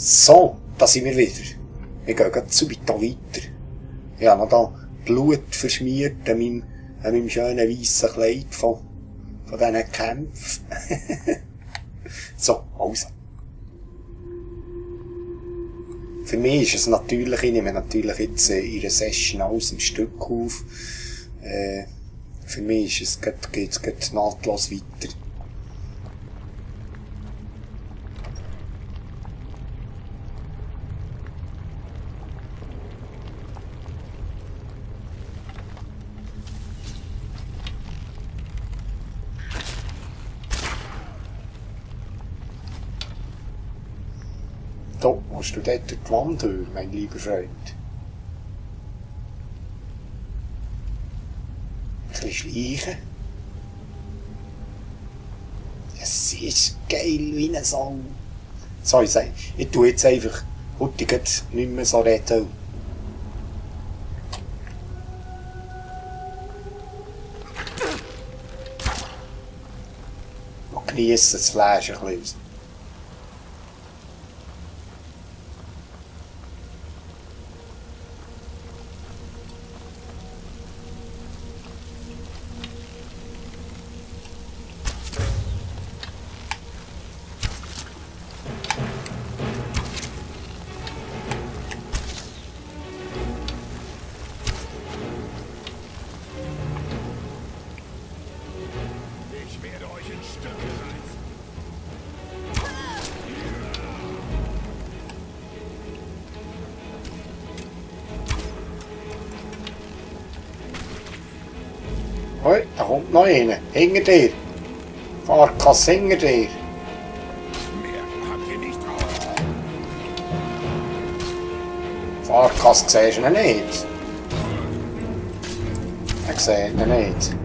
So, da sind wir wieder. Wir gehen gerade zu weit weiter. Ich habe noch da Blut verschmiert an meinem schönen weissen Kleid von diesen Kämpfen. So, also. Für mich ist es natürlich, ich nehme natürlich jetzt ihre Session aus dem Stück auf. Für mich ist es geht's nahtlos weiter. Da musst du dort durch die Wand durch, mein lieber Freund. Ein bisschen schleichen. Es ist geil wie ein Sau. So, ich tue jetzt einfach heute nicht mehr so reden. Und genieße das Fleisch ein bisschen. Hoi, da kommt noch einer. Hinter dir. Fahrkasse hinter dir. Mehr habt ihr nicht drauf. Fahrkasse siehst du ihn nicht. Ich sehe ihn nicht.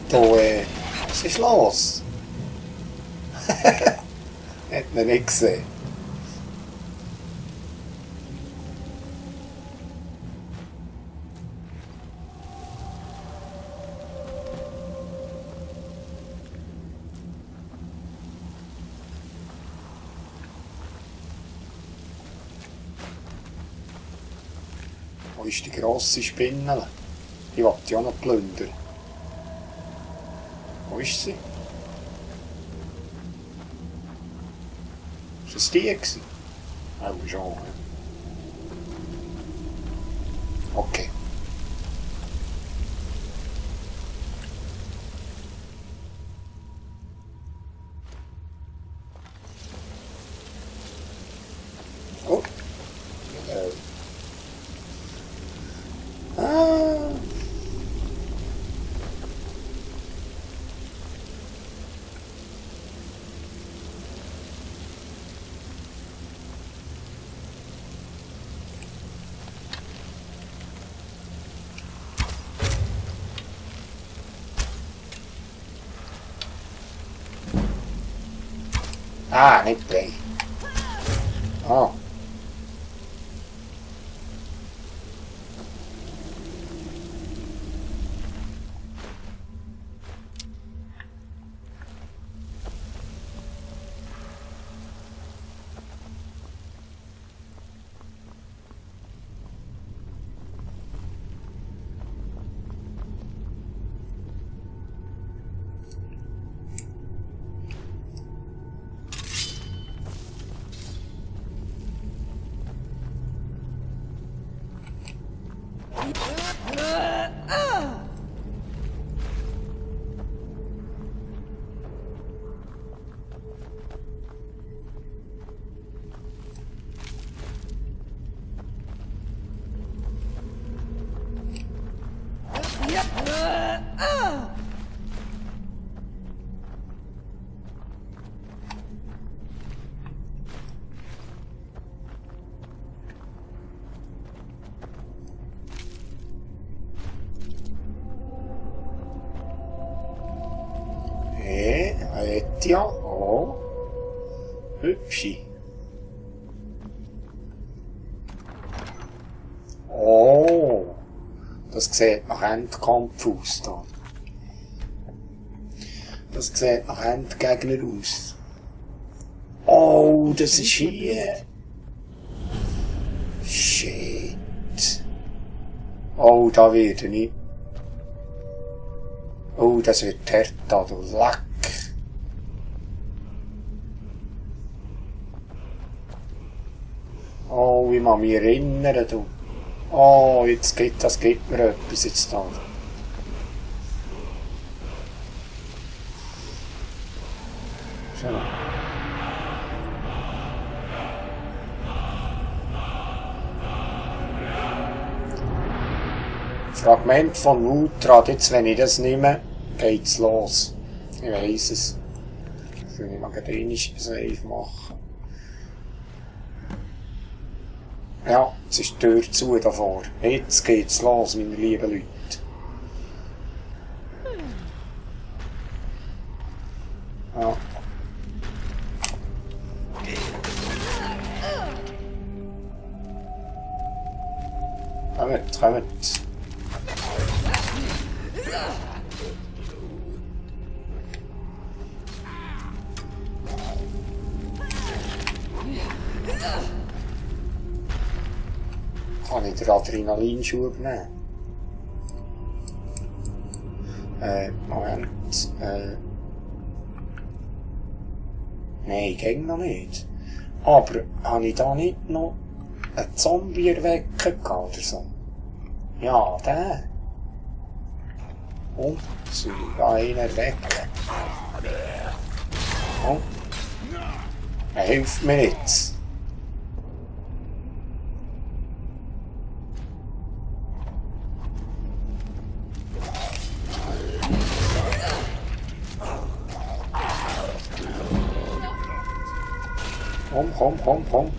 Du, was ist los? Hat ihn nicht gesehen. Wo ist die grosse Spinne? Die will ja auch noch plündern. Wo ist sie? Ist das die gewesen? Auch schon. Okay. Gut. Nicht gleich. Ah. Ja, oh. Hübschi. Oh. Das sieht nach Endkampf aus, da. Das sieht nach Endgegner aus. Oh, das ist hier. Shit. Oh, da werde ich. Oh, das wird hart, da, du Lack. Oh, ich muss mich erinnern, du. Oh, das gibt mir etwas jetzt da. So. Fragment von Wutrad, jetzt wenn ich das nehme, geht's los. Ich weiss es. Ich will nicht mal ein Save machen. Ja, jetzt ist die Tür zu davor. Jetzt geht's los, meine lieben Leute. Ja. Kommt. Kann ich den Adrenalinschub nehmen? Moment. Nein, ging noch nicht. Aber habe ich da nicht noch einen Zombie erwecken gehabt oder so? Ja, der. Und soll ich einen erwecken? Und? Er hilft mir jetzt. Komm.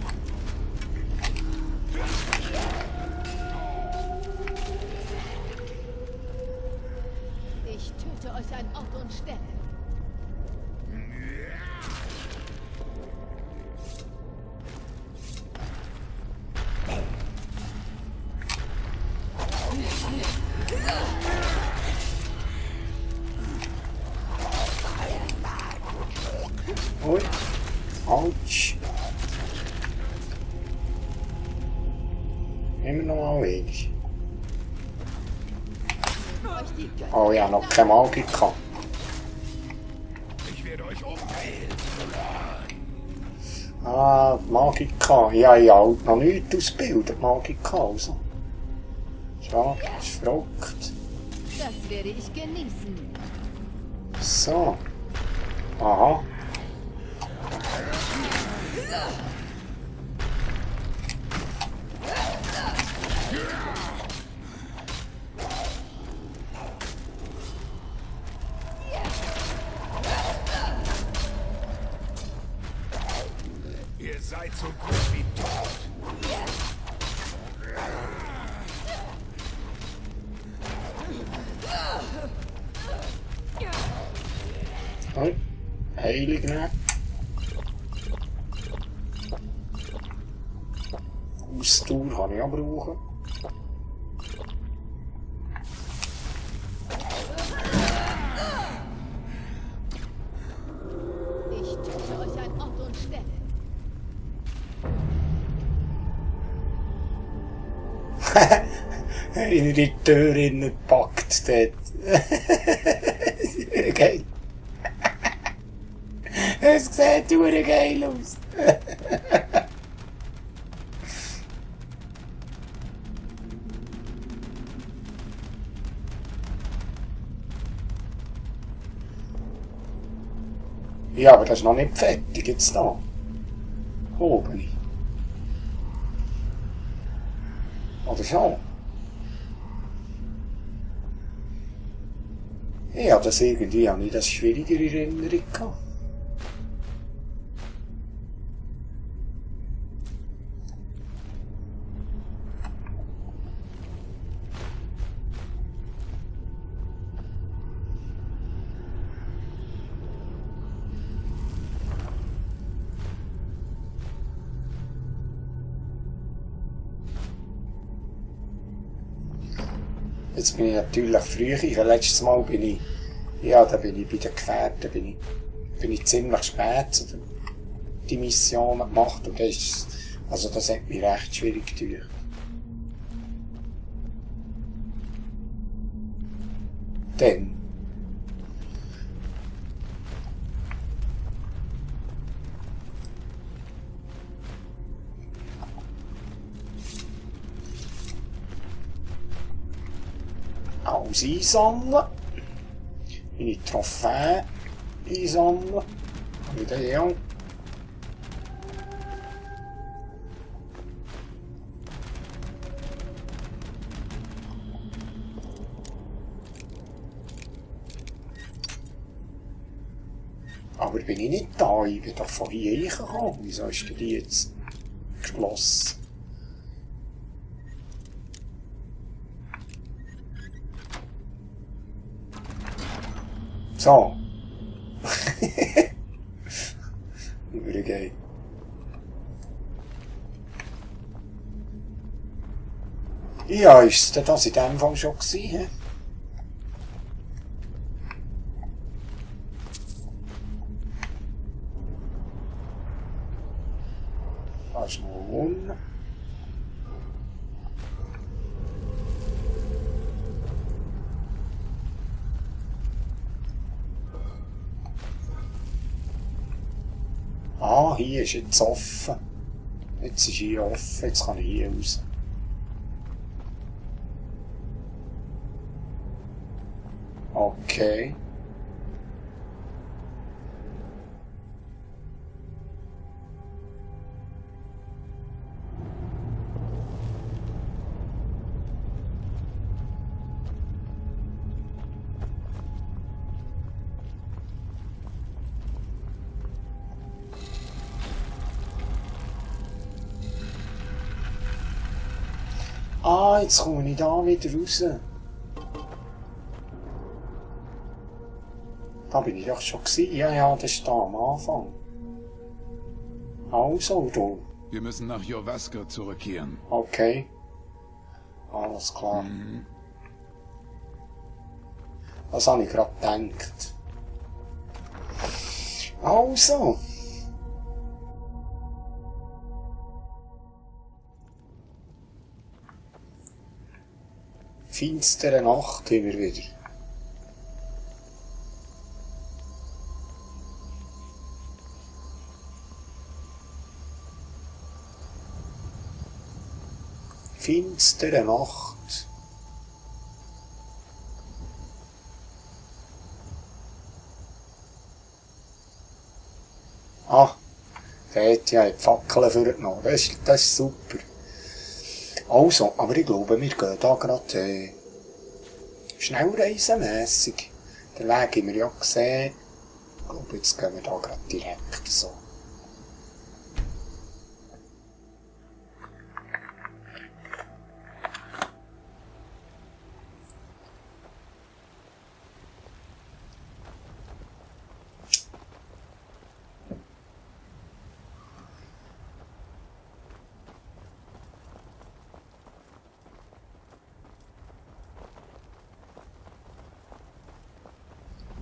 Ich töte euch an Ort und Stelle. Ui. Autsch. Immer noch mal wenig. Oh ja, noch keine Magika. Ich werde euch umbringen. Ah, Magika. Ja, ich habe noch nichts ausgebildet, Magika. Also. Schade, ist verrückt. Das werde ich genießen. So. Aha. Ihr seid so gut wie tot. Oh, heilig nehmen. Ausdauer kann ich auch brauchen. Ich töte euch an Ort und Stelle. In die Tür gepackt dort. Geil. Es sieht geil aus. Ja, aber das ist noch nicht fertig, jetzt da. Oben. Oder schon? Ja, das irgendwie habe ich das schwierigere Erinnerung gehabt. Jetzt bin ich natürlich früh. Letztes Mal bin ich, ja, da bin ich bei den Gefährten, bin ich ziemlich spät zu die Mission gemacht und das hat mich recht schwierig getan. Dann. Alles einsammeln. Meine Trophäen einsammeln. Wieder ja. Aber bin ich nicht da? Ich bin doch von hier reingekommen. Wieso ist denn die jetzt geschlossen? So. Übergehen. Ja, ist das in dem Fall schon gewesen? Da ist noch unten. Ah, hier ist jetzt offen. Jetzt ist hier offen, jetzt kann ich hier raus. Okay. Ah, jetzt komme ich da wieder raus. Da bin ich doch schon gewesen. Ja, das ist da am Anfang. Also, du. Wir müssen nach Jorvaska zurückkehren. Okay. Alles klar. Das habe ich gerade gedacht. Also. Finstere Nacht immer wieder. Finstere Nacht. Ah, der hat ja die Fackeln vorgenommen. Das ist super. Also, aber ich glaube, wir gehen da gerade schnellreisenmässig. Den Weg haben wir ja gesehen. Ich glaube, jetzt gehen wir da gerade direkt so.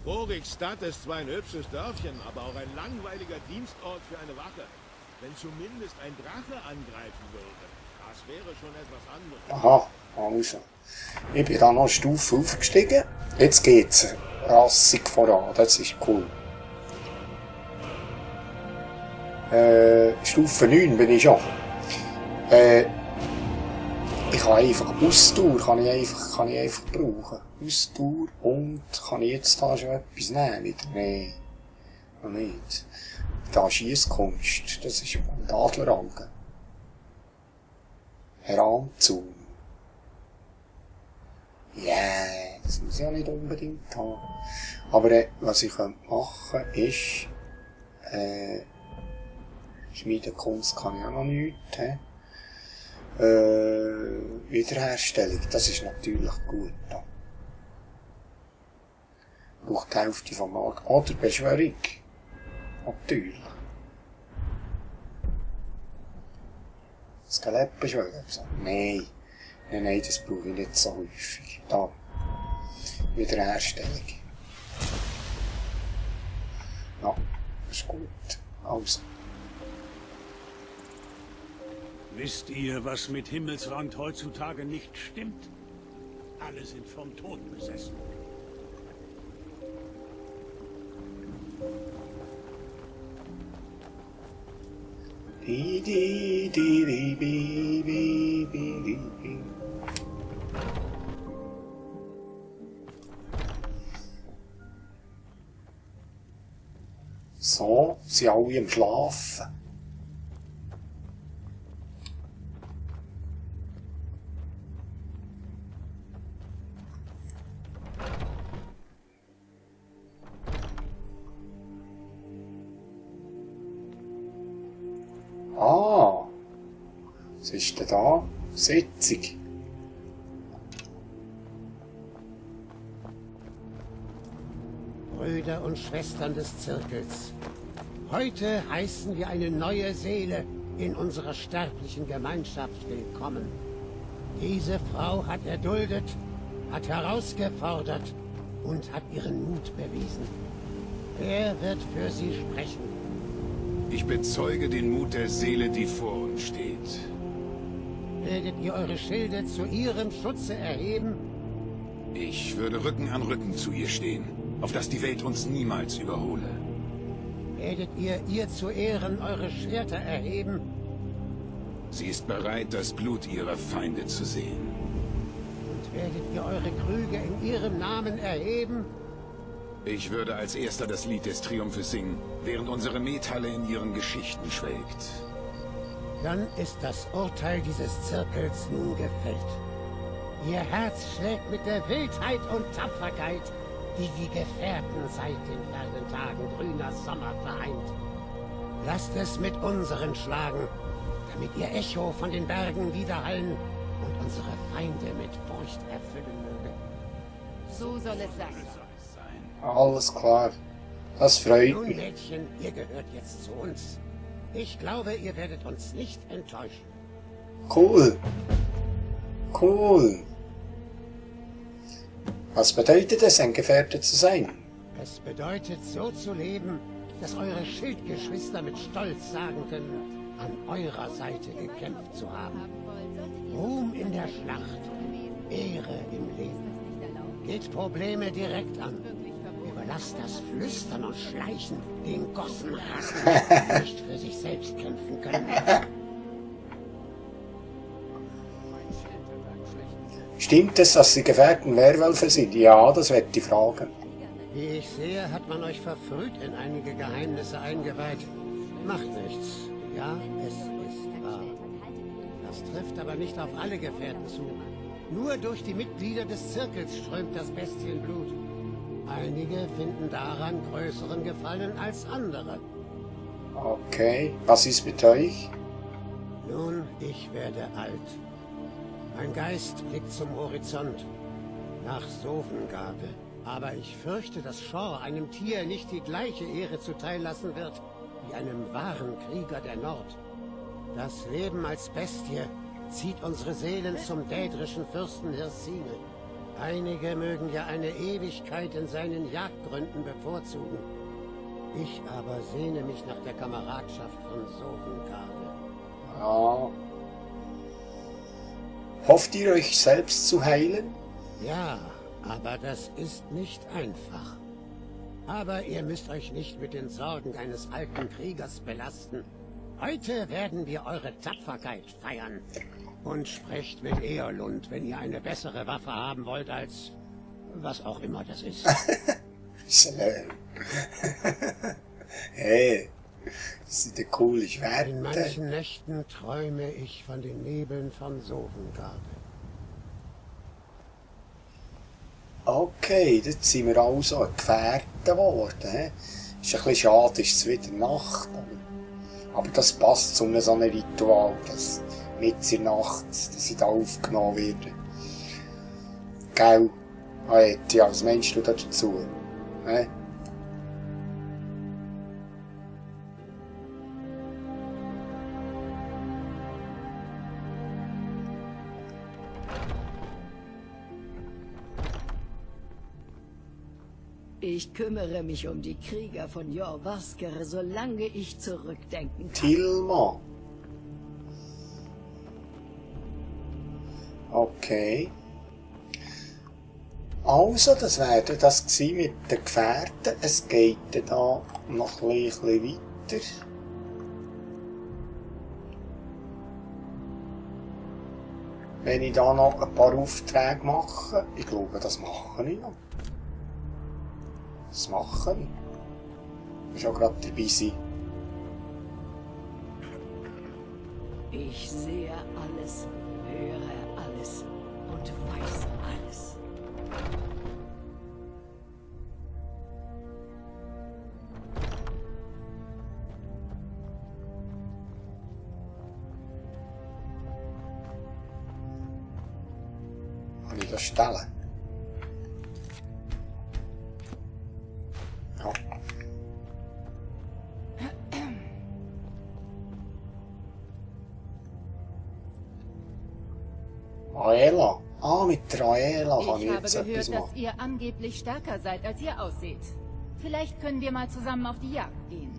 Borigstadt ist zwar ein hübsches Dörfchen, aber auch ein langweiliger Dienstort für eine Wache. Wenn zumindest ein Drache angreifen würde, das wäre schon etwas anderes. Aha, also. Ich bin da noch eine Stufe aufgestiegen. Jetzt geht's rassig voran, das ist cool. Stufe 9 bin ich schon. Ich kann einfach Ausdauer kann ich einfach brauchen. Ausdauer und kann ich jetzt da schon etwas nehmen wieder? Nein, noch nicht. Da Schiesskunst, das ist ein Adlerauge. Heranzoom. Yeah, das muss ich ja nicht unbedingt haben. Aber was ich machen könnte, ist, Schmiedekunst kann ich auch noch nichts. Wiederherstellung, das ist natürlich gut. Da. Braucht die Hälfte vom Markt. Oder Beschwörung. Natürlich. Skelettbeschwörung. Nein. Nein, das brauche ich nicht so häufig. Da. Wiederherstellung. Ja, ist gut. Also. Wisst ihr, was mit Himmelsrand heutzutage nicht stimmt? Alle sind vom Tod besessen. Di, di, di, di, bi, bi, bi, di, bi. So, sind alle am Schlafen. Ah, was ist denn da? Sitzung. Brüder und Schwestern des Zirkels, heute heißen wir eine neue Seele in unserer sterblichen Gemeinschaft willkommen. Diese Frau hat erduldet, hat herausgefordert und hat ihren Mut bewiesen. Wer wird für sie sprechen? Ich bezeuge den Mut der Seele, die vor uns steht. Werdet ihr eure Schilde zu ihrem Schutze erheben? Ich würde Rücken an Rücken zu ihr stehen, auf dass die Welt uns niemals überhole. Werdet ihr zu Ehren eure Schwerter erheben? Sie ist bereit, das Blut ihrer Feinde zu sehen. Und werdet ihr eure Krüge in ihrem Namen erheben? Ich würde als erster das Lied des Triumphes singen, während unsere Methalle in ihren Geschichten schwelgt. Dann ist das Urteil dieses Zirkels nun gefällt. Ihr Herz schlägt mit der Wildheit und Tapferkeit, die die Gefährten seit den fernen Tagen grüner Sommer vereint. Lasst es mit unseren schlagen, damit ihr Echo von den Bergen widerhallen und unsere Feinde mit Furcht erfüllen möge. So soll es sein. Alles klar. Das freut Nun, mich. Mädchen, ihr gehört jetzt zu uns. Ich glaube, ihr werdet uns nicht enttäuschen. Cool. Cool. Was bedeutet es, ein Gefährte zu sein? Es bedeutet, so zu leben, dass eure Schildgeschwister mit Stolz sagen können, an eurer Seite gekämpft zu haben. Ruhm in der Schlacht, Ehre im Leben. Geht Probleme direkt an. Überlasst das Flüstern und Schleichen den Gossenrassen, die nicht für sich selbst kämpfen können. Stimmt es, dass die Gefährten Werwölfe sind? Ja, das werde ich fragen. Wie ich sehe, hat man euch verfrüht in einige Geheimnisse eingeweiht. Macht nichts. Ja, es ist wahr. Das trifft aber nicht auf alle Gefährten zu. Nur durch die Mitglieder des Zirkels strömt das Bestienblut. Einige finden daran größeren Gefallen als andere. Okay, was ist mit euch? Nun, ich werde alt. Mein Geist blickt zum Horizont, nach Sovngarde. Aber ich fürchte, dass Shor einem Tier nicht die gleiche Ehre zuteil lassen wird, wie einem wahren Krieger der Nord. Das Leben als Bestie zieht unsere Seelen zum dädrischen Fürsten Hirsine. Einige mögen ja eine Ewigkeit in seinen Jagdgründen bevorzugen. Ich aber sehne mich nach der Kameradschaft von Sovngarde. Ja. Hofft ihr euch selbst zu heilen? Ja, aber das ist nicht einfach. Aber ihr müsst euch nicht mit den Sorgen eines alten Kriegers belasten. Heute werden wir eure Tapferkeit feiern. Und sprecht mit Eolund, wenn ihr eine bessere Waffe haben wollt als... was auch immer das ist. Schön. Hey, das sind ja coole In Schwerter. manchen Nächten träume ich von den Nebeln von Sovngarde. Okay, jetzt sind wir also Gefährten geworden. He? Ist ein bisschen schade, ist es wieder Nacht. Aber das passt zu einem so einem Ritual, dass mit in der Nacht, dass ich da aufgenommen werde. Gell? Ja, was meinst du dazu? He? Ich kümmere mich um die Krieger von Jorvaskr, solange ich zurückdenken kann. Tilma. Okay. Also, das wäre das gewesen mit den Gefährten. Es geht da noch ein bisschen weiter. Wenn ich da noch ein paar Aufträge mache, ich glaube, das mache ich noch. Das mache ich. Ich will schon gerade dabei sein. Ich sehe alles, höre alles und weiß alles. Kann ich das stellen? Ja. Raela. Ah, mit Raela kann ich Ich habe jetzt etwas gehört, dass machen. ihr angeblich stärker seid, als ihr ausseht. Vielleicht können wir mal zusammen auf die Jagd gehen.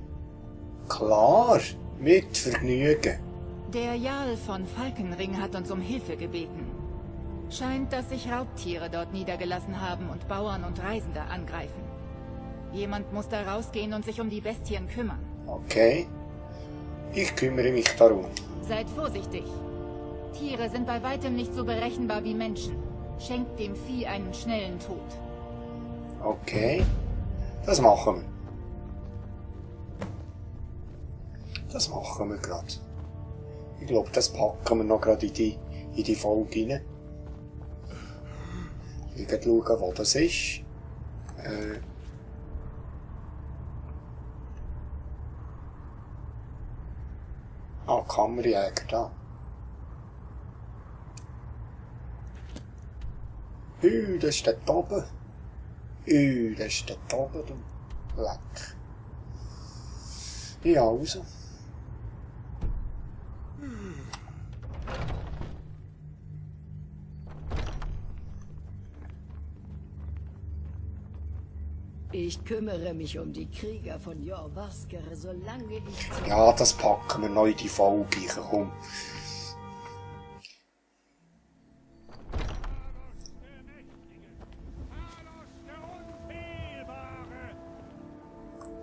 Klar, mit Vergnügen. Der Jarl von Falkenring hat uns um Hilfe gebeten. Scheint, dass sich Raubtiere dort niedergelassen haben und Bauern und Reisende angreifen. Jemand muss da rausgehen und sich um die Bestien kümmern. Okay. Ich kümmere mich darum. Seid vorsichtig. Tiere sind bei weitem nicht so berechenbar wie Menschen. Schenkt dem Vieh einen schnellen Tod. Okay. Das machen wir. Das machen wir gerade. Ich glaube, das packen wir noch gerade in die Folge rein. Ich will schauen, wo das ist. Kammerjäger da. Das ist dort oben. Das ist dort oben, du. Leck. Ja, also. Ich kümmere mich um die Krieger von Jorvaskr, solange ich Ja, das packen wir noch in die Folge. Komm.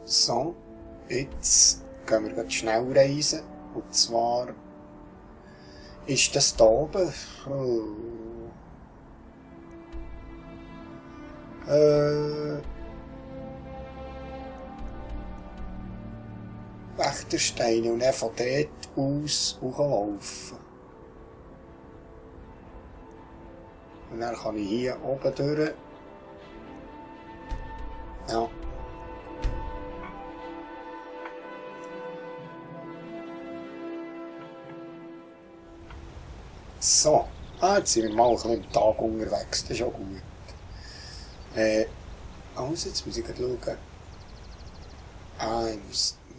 So, jetzt gehen wir gleich schnell reisen. Und zwar ist das da oben. Wächtersteine und dann von dort aus hochlaufen. Und dann kann ich hier oben durch. Ja. So. Jetzt sind wir mal ein bisschen am Tag unterwegs. Das ist auch gut. Also, jetzt muss ich gerade schauen.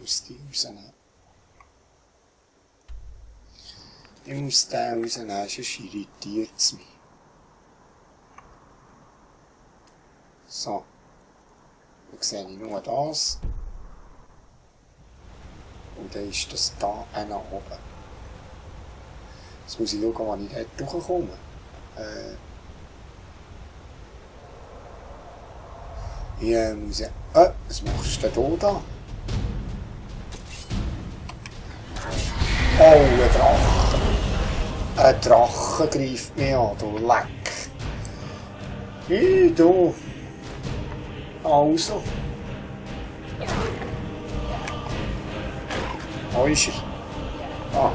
Ich muss die rausnehmen. Ich muss den rausnehmen, sonst irritiert es mich. So. Dann sehe ich nur das. Und dann ist das da oben. Jetzt muss ich schauen, wann ich dort durchkomme. Hier muss ich... was machst du denn da? Oh, ein Drache. Ein Drache greift mich an, du Leck. Du. Also. Wo ist er? Ah.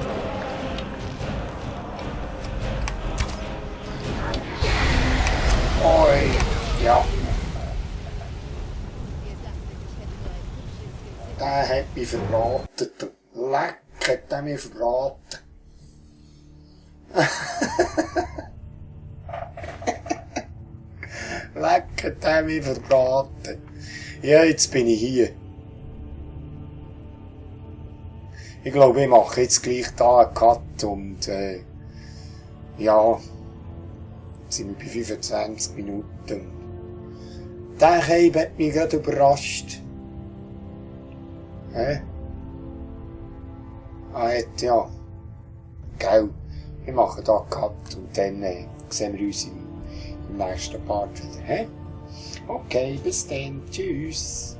Oi. Ja. Der hat mich verraten. Leck, hat der mich verraten. Leck, hat der mich verraten. Ja, jetzt bin ich hier. Ich glaube, ich mache jetzt gleich da einen Cut und ja, jetzt sind wir bei 25 Minuten. der Keib hat mich gerade überrascht. Hä? Ja. Gell. Wir machen da Cut und dann sehen wir uns im nächsten Part wieder. Hä? Okay, bis dann. Tschüss.